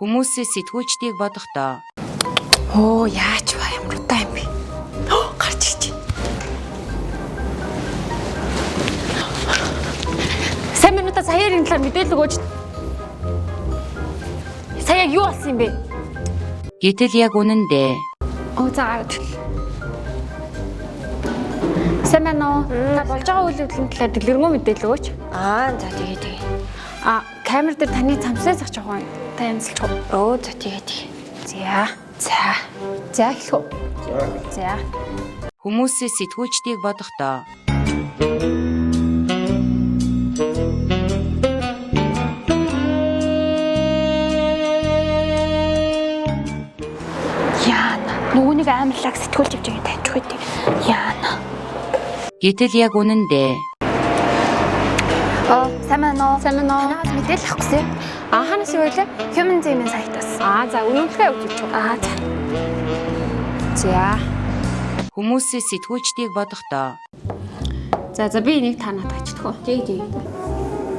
Хүмүүсийн сэтгүүлчдийг бодохдоо Оо яаж ба ямар удаа юм бэ? Гарч ирж байна. Сайн минутаа саяарын талаар мэдээлэл өгөөч. Сая яг юу болсон юм бэ? Гэтэл яг үнэндээ Оо за гараад ирлээ. Сайн байна уу? Та болж байгаа үйл явдлын талаар дэлгэрэнгүй мэдээлэл өгөөч. Аа за тэгээ тэгээ. А камер дээр таны цамцнаас зах жоохон та янзлж уу? Оо за тэгээ тэгээ. За. За. За эхлэх үү? За. хүмүүсийн сэтгүүлчдийг бодохдоо Яана. Нөгөө нэг амарлаг сэтгүүлч явж байгааг таньчих үү. Яана. Гэтэл яг үнэндээ Оо сайн байна уу? Сайн байна уу? Танаас мэдээлэл авах гэсэн. А ханаас юу вэ? Human Team-ийн сайтаас. А за үнэмлэхээ үзүүлж үү? Аа за. За. хүмүүсийн сэтгүүлчдийг бодохдоо За за би энийг та надад ачлах уу? Тэгээ тэгээ.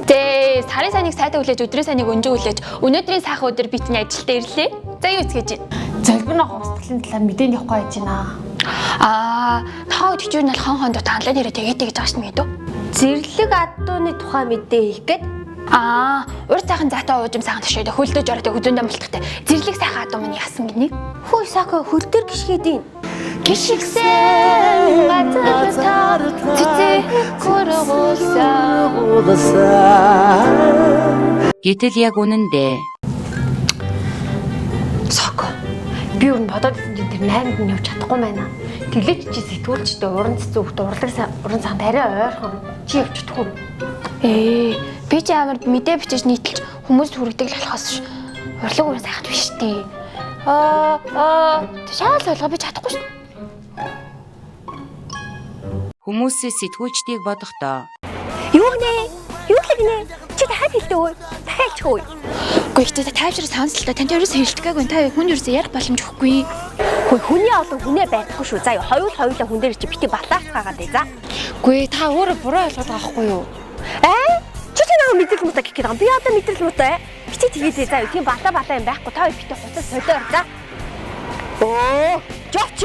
Тэ сарын сайныг сайтай хүлээж өдрийн сайныг өнжөө хүлээж өнөөдрийн сайхан өдөр би таны ажилд ирлээ. За юу эцгэж байна? Золбин ах устгалын талаар мэдээнд явахгүй байж байна. Аа тоо төчөр нь хон хон дут анлаа нэрэ тэгээ тэгэж байгаа шин мэдүү. Зэрлэг адууны тухай мэдээ хийх гээд Аа урд сайхан заатай уужим сайхан ташаад хөлдөж ороод хөзөндөө малтахтай. Зэрлэг сайхан адуу минь яасан гинэ? хүй сако хөл дээр гიშгээд ийн. Гიშгсэн газар та цэцэг хөргүүлсэн. Гэтэл яг үнэндээ Соко. Би өөр нь бодоод исэн чинь тэр найранд нь явж чадахгүй байна. Тэглэж чи сэтгүүлчтэй уран цэцэн хөвгт урлаг уран санд арай ойрхон чи явж чадахгүй. Ээ, би чи амар мэдээ бичиж нийтэлж хүмүүст хүргэдэг л болохоос ш. Урлаг уран сайхан биш дээ. Аа, аа, шаал ойлгоо би чадахгүй ш. хүмүүсийн сэтгүүлчдийг бодохдоо Юу гинэ? Юу л гинэ? Чи дахиад хэлдэг үү? Дахиад хэлчих үү? Үгүй ихтэй та тайвшир сонсолтой танд ерөөс хэрэлдэхгээгүй та хүн ерөөсөө ярих боломж өгөхгүй. Хүй хүний олон хүнээ байдаггүй шүү. За юу хоёул хоёулаа хүн дээр чи бити балаацгаагаад бай за. Үгүй та өөрөө буруу ойлгоод байгаа байхгүй юу? Аа? Чи чи намайг мэдрэл муутай гэх гээд байгаа юм. Би одоо мэдрэл муутай. Бити тэгээд за юу тийм балаа балаа юм байхгүй. Та хоёр бити хуцас солиор за. Оо, жовч.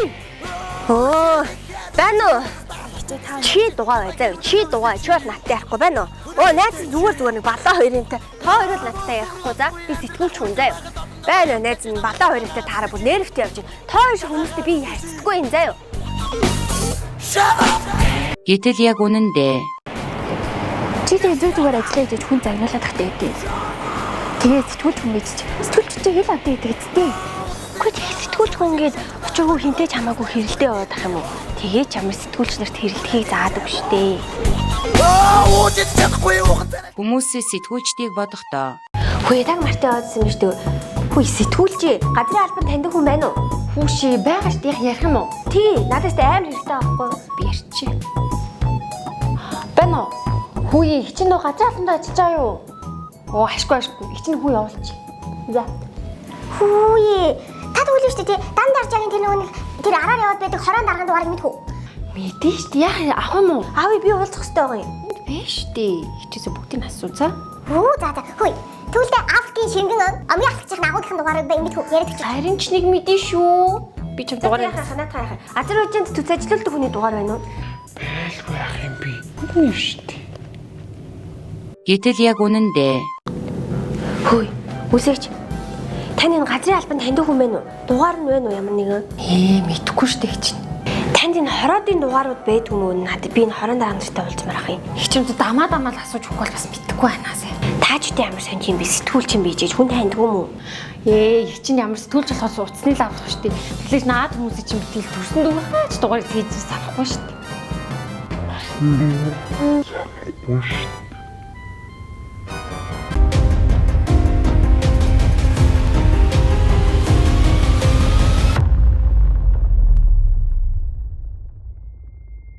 Оо, байна уу? Чи дугаа бай заа юу? Чи дугаа. Чи бол надтай ярихгүй байна уу? Оо, найз зүгээр зүгээр нэг балаа хоёрынтай. Та хоёр л надтай ярихгүй за. Би сэтгүүлч хүн заа юу? Байна уу найз минь балаа хоёрынтай таараа бүр нервтэй явж байна. Та хоёр шиг хүмүүстэй би харьцдаггүй юм заа юу? Гэтэл яг үнэндээ Чи тэгээ зүг зүгээр ажиллаа хийж хүн загнуулаад тахтай гэдэг. Тэгээ сэтгүүлч хүн гэж чи. Сэтгүүлч чи хэл амтай гэдэг үстэй. Үгүй тэгээ сэтгүүлч хүн ингээд учиргүй хинтэй ч хамаагүй хэрэлдээ яваад ах юм уу? Тэгээ ч ямар сэтгүүлч нарт хэрэлдэхийг заадаг штэ. хүмүүсийн сэтгүүлчдийг бодохдоо Хөөе таг мартай яваадсан юм штэ. Хүй сэтгүүлч газрын албанд таньдаг хүн байна уу? Хүүши байгаа штэ яг ярих юм уу? Тий, надаас амар хэрэгтэй байхгүй юу? Би ярьчих. Байна уу? Хүүе их чинь нөө газрын албанд ажиллаж байгаа юу? Оо ашгүй ашгүй. Их чинь хүү явуулчих. За. Хүүе. Та тэгвэл шүү дээ. Дан даржаагийн тэр нөгөө нэг тэр араар яваад байдаг хорон дарган дугаарыг мэдхүү. Мэдэн штэ яах авах юм уу? Аавь би уулзах хэрэгтэй байгаа юм. Энд биш штэ. Хичээсээ бүгдийг нь асуу за. Үу за за. Хүй. Тэгвэл Африкийн шингэн он амын африкийн агуулгын дугаарыг ба мэдхүү. Яриад өгч. Харин ч нэг мэдэн шүү. Би чам дугаарыг Яхаа ханаа яхаа. Азербайджанд төс ажилтдаг хүний дугаар байна уу? Байлгүй яах юм би? Хүн юм шүү дээ. Гэтэл яг үнэндээ Хөөе, үсээч. Тань энэ газрын албанд таньдаг хүн байна уу? Дугаар нь байна уу ямар нэгэн? Ээ мэдэхгүй штэ их чинь. Танд энэ хороодын дугаарууд байдаг юм уу? Надад би энэ хорон дарга нартай уулзмаар ах юм. Их чинь дамаа дамаа л асууж өгөх бол бас мэдэхгүй байна сая. Та ч үгүй ямар сонь юм бэ? Сэтгүүлч юм бэ гэж хүн таньдаг юм уу? Ээ их чинь ямар сэтгүүлч болохоос утасны л авах штэ. Тэгэхээр наад хүмүүсийн чинь мэтгэл төрсөн дүүхаач дугаарыг цээж санахгүй штэ. Санахгүй шүү.